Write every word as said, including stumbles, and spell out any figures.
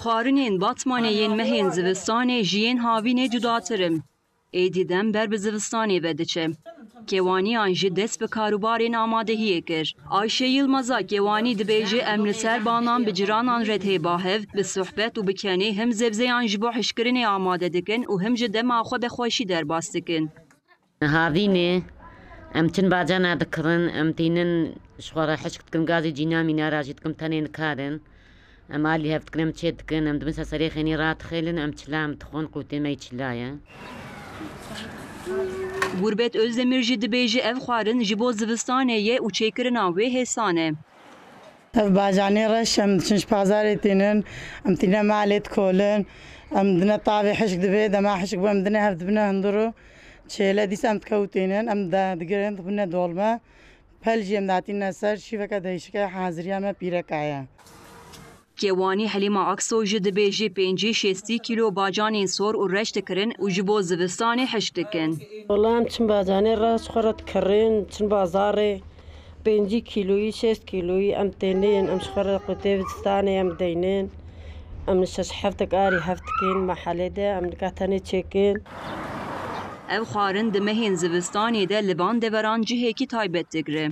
Xwarinên Batmanê yên mehên zivistanê ji yên havînê cudatir in. Êdî dem ber bi zivistanê ve diçe. Kêwaniyan jî dest bi karûbarên amadehiyê kir. Ayşe Yilmaza Kêwanî dibêje, em li ser banan bi ciranan re tê ba hev, bi sohbet û bi kenê him zevzeyan ji bo hişkirinê amade dikin û him jî dema xwe bi xweşî derbas dikin. Havînê, em çin bacana dikirin, em tînin ji xwe re hişk dikin, gazê cîna mîna re jî dikim tenê nikarin. Em alî hev dikin, em çê dikin, em dibin ser serê xênî radixêlin, em çila em dixwin, qûtê me yî çila ye. Gurbet Özdemir jî dibêje ev xwarin ji bo zivistanê ye û çêkirina wê hêsan e. Ev bacanê reş, em diçin ji pazarê tînin, em tîne malê dikolin, em dine tavê hişk dibê, dema hişk bû em dine hev dibine hundir û çêle dîsa em dikewtînin, em de digirin dibine dolme. Pel jî em datîne ser şîveke değişike haziriya me pîreka ye. Kêwanî Helîma Aksoy jî dibêje pêncî şêstî kîlo bacanên sor û reş dikirin û ji bo zivistanê hişk dikin. Wela em çin bacanê re ji xwe re dikirin, çin bazarê pêncî kîloyî, şêst kîloyî em tênin, em ji xwe re qutê zivistanê em deynin. Em li şeş heft arî hev dikin mehelê de, em nika tenê çêkin. Ev xwarin di mehên zivistanê de li van deveran cihekî taybet digre.